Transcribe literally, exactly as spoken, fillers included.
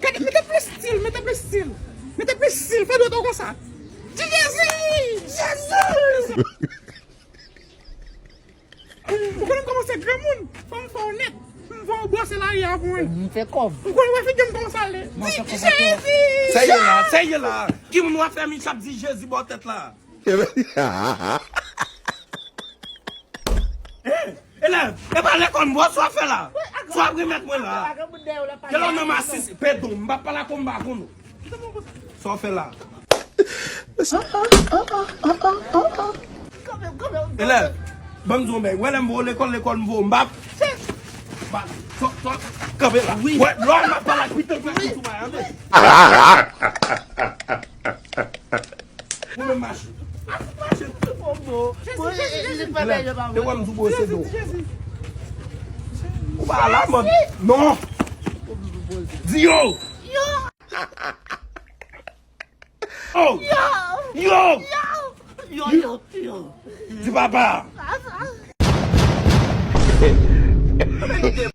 Gade, mete plis stil, mete plis stil. Mete plis stil, fè dwèt ou konsa. Di Jezi! Jezi! Ou konnen m kòmanse granmoun, fò m fè w nèt. M fè w bwose lari a pou mwen. M fè kòb. Ou konnen wè figi m kòmanse ale. Di Jezi! Sèye la, sèye la. Ki moun w ap fè Michap di Jezi bò tèt la? Elèv, e pa lekòl m bò, sa w ap fè la? Sa w ap remèt mwen la? Kèlè w nan masis, pèdon, m pa pale ak ou, m pa konn ou. Sa w ap fè la? Elèv, ban m di w yon bagay. Wè lè m voye w lekòl, lekòl m voye w, m pa. Ba, sa, sa, kanpe la. Wè, lò m ap pale ak pitit la ki sou mwen, tande. Ou menm mache. Mache. Elèv, te wè m di w bwose do. Ou pa la, mòd. Non. Di yo. Oh! Yo! Yo! Yo, yo, yo. Di papa!